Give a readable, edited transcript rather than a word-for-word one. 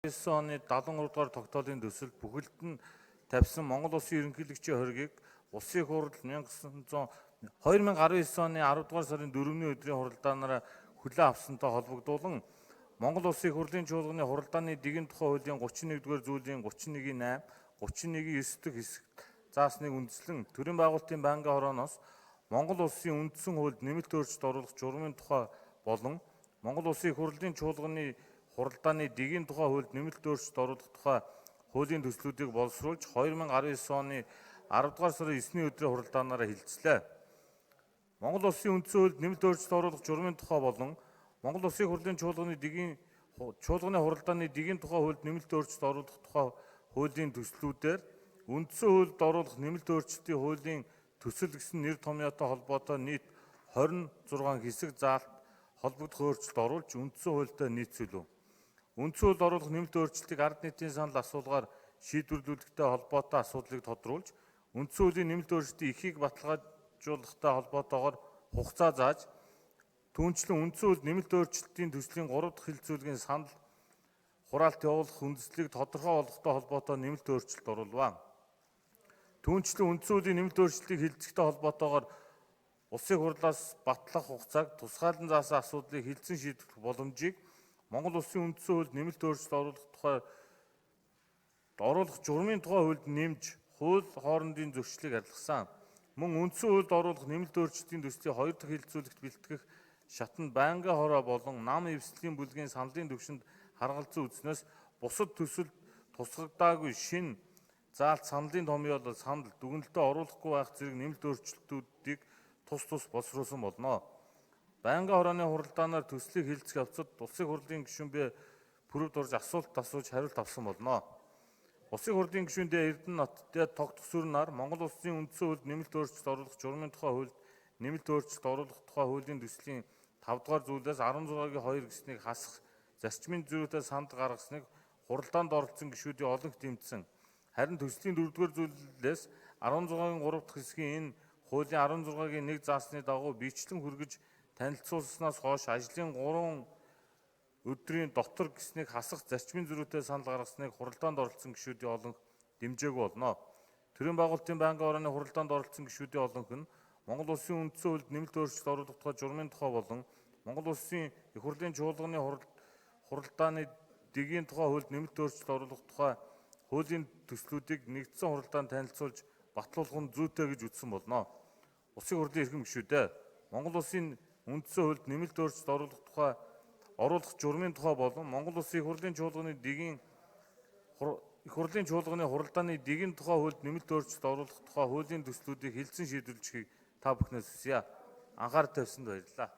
Оны 73 дугаар тогтоолын төсөл бүхэлд нь тавьсан Монгол Улсын ерөнхийлөгчийн хоргийг Улсын их хурал 1900 2019 оны 10 дугаар сарын 4-ний өдрийн хуралдаанаар хүлээн авсантай холбогдуулан Монгол Улсын их хурлын чуулганы хуралдааны дэгийн тухай хуулийн 31 дугаар зүйлийн 31-ийн 8, 31-ийн 9 дэх хэсэгт заасныг үндэслэн төрийн байгуулалтын байнгын хорооноос Монгол Улсын үндсэн хуульд нэмэлт өөрчлөлт оруулах журмын тухай болон Монгол Улсын их хурлын чуулганы хуралдааны дэгийн тухай хуульд нэмэлт өөрчлөлт оруулах тухай хуулийн төслүүдийг боловсруулж 2019 оны 10 дугаар сарын 9-ний өдрийн хуралдаанаараа хилцлээ. Монгол Улсын үндсэн хуульд нэмэлт өөрчлөлт оруулах журмын тухай болон Монгол Улсын их хурлын чуулганы дэгийн чуулганы хуралдааны дэгийн тухай хуульд нэмэлт өөрчлөлт оруулах тухай хуулийн төслүүдээр үндсэн хуульд оруулах нэмэлт өөрчлөлтийн хуулийн төсөл гэсэн нэр томьёотой холбоотой нийт 26 хэсэг заалт холбогдох өөрчлөлт оруулж үндсэн хуультай нийцүүлв. Үндсэн хуульд оруулах нэмэлт өөрчлөлтийг ард нийтийн санал асуулгаар шийдвэрлүүлэхтэй холбоотой асуудлыг тодруулж, үндсэн хуулийн нэмэлт өөрчлөлтийн эрхийг баталгаажуулахтай холбоотойгоор хугацаа зааж, түүнчлэн үндсэн хуульд нэмэлт өөрчлөлтийн төслийн 3 дахь хэлэлцүүлгийн санал хураалт явуулах үндслийг тодорхой болгохтой холбоотой нэмэлт өөрчлөлт оруулав. Түүнчлэн үндсэн хуулийн нэмэлт өөрчлөлтийг хэлэлцэхтэй холбоотойгоор Улсын хурлаас батлах хугацааг тусгаалan заасан асуудлыг хэлэлцэн шийдэх боломжийг Монгол Улсын үндсэн хуульд нэмэлт өөрчлөлт оруулах тухай оруулах журмын тухай хуульд нэмж хууль хоорондын зөрчлийг арилгасан. Мөн үндсэн хуульд оруулах нэмэлт өөрчлөлтийн төслийн хоёр дахь хэлэлцүүлэгт бэлтгэх шатанд байнгын хороо болон нам эвслийн бүлгийн саналын түвшинд харгалзан үзснээс бусад төсөлд тусгагдаагүй шинэ заалт саналын томьёолол санал дүгнэлтээ оруулахгүй байх зэрэг нэмэлт өөрчлөлтүүдийг тус тус боловсруулсан болно. Байнгын хорооны хуралдаанаар төслийг хэлэлцэх явцад Улсын хурлын гишүүн Б пүрэвд орж асуулт асууж хариулт авсан болно. Улсын хурлын гишүүн Д Эрдэнэ Тогт Сүрнаар Монгол Улсын үндсэн хуульд нэмэлт өөрчлөлт оруулах журмын тухай хуульд нэмэлт өөрчлөлт оруулах тухай хуулийн төслийн 5 дугаар зүйлээс 16-гийн 2 гэснийг хасах зарчмын зөрүүтэй санал гаргасныг хуралдаанд оролцсон гишүүдийн олон их дэмжсэн. Харин төслийн 4 дугаар зүйлээс 16-гийн 3 дахь хэсгийн энэ хуулийн 16-гийн 1 заасны дагуу биечлэн хүргэж танилцуулснаас хойш ажлын 3 өдрийн дотор гэснийг хасах зарчмын зөрүүтэй санал гаргасныг хуралдаанд оролцсон гишүүдийн олонх дэмжээгүй болно. Төрийн байгуулалтын байнгын орооны хуралдаанд оролцсон гишүүдийн олонх нь Монгол Улсын үндсэн хуульд нэмэлт өөрчлөлт оруулах тухай журмын тухай болон Монгол Улсын их хурлын чуулганы хуралдааны дэгийн тухай хуульд нэмэлт өөрчлөлт оруулах тухай хуулийн төслүүдийг нэгдсэн хуралдаанд танилцуулж батлуулах нь зүйтэй гэж үзсэн болно. Улсын хурлын эрхэм гишүүдээ, Монгол Улсын үндсэн хуульд нэмэлт өөрчлөлт оруулах тухай оруулах журмын тухай болон Монгол Улсын их хурлын чуулганы дэгийн их хурлын чуулганы хуралдааны дэгийн тухай хуульд нэмэлт өөрчлөлт оруулах тухай хуулийн төслүүдийг хэлэлцэн шийдвэрлэхийг та бүхнээс хүсье. Анхаарал тавьсанд баярлалаа.